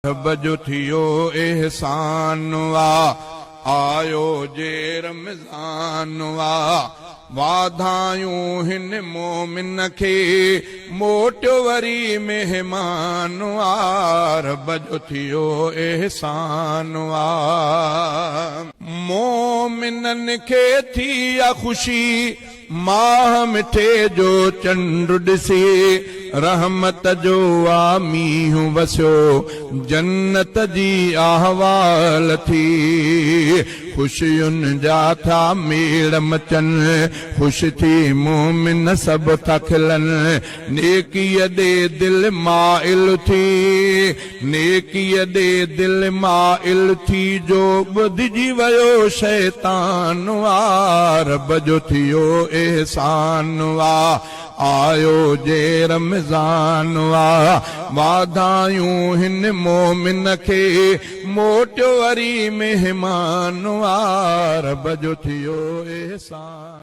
رب جو ٿيو احسان آ، آيو جي رمضان آ، واڌايون هن مومن کي، موٽيو وري مهمان آ، رب جو ٿيو احسان آ. مومنن کي ٿي آ خوشي، ماهه مٺي جو چنڊ ڏسي رحمت جو آ مينهن وسيو، جنت جي احوال ٿي. خوشين جا ٿا ميڙ مچن، خوش ٿي مومن سڀ ٿا کلن. نيڪيء ڏي دل مائل ٿي، نيڪيء ڏي دل مائل ٿي جو ٻڌجي ويو شيطان آ، رب جو ٿيو احسان آ، آيو جي رمضان آ، واڌايون هن مومن کي، موٽيو وري مهمان آ، رب جو ٿيو احسان.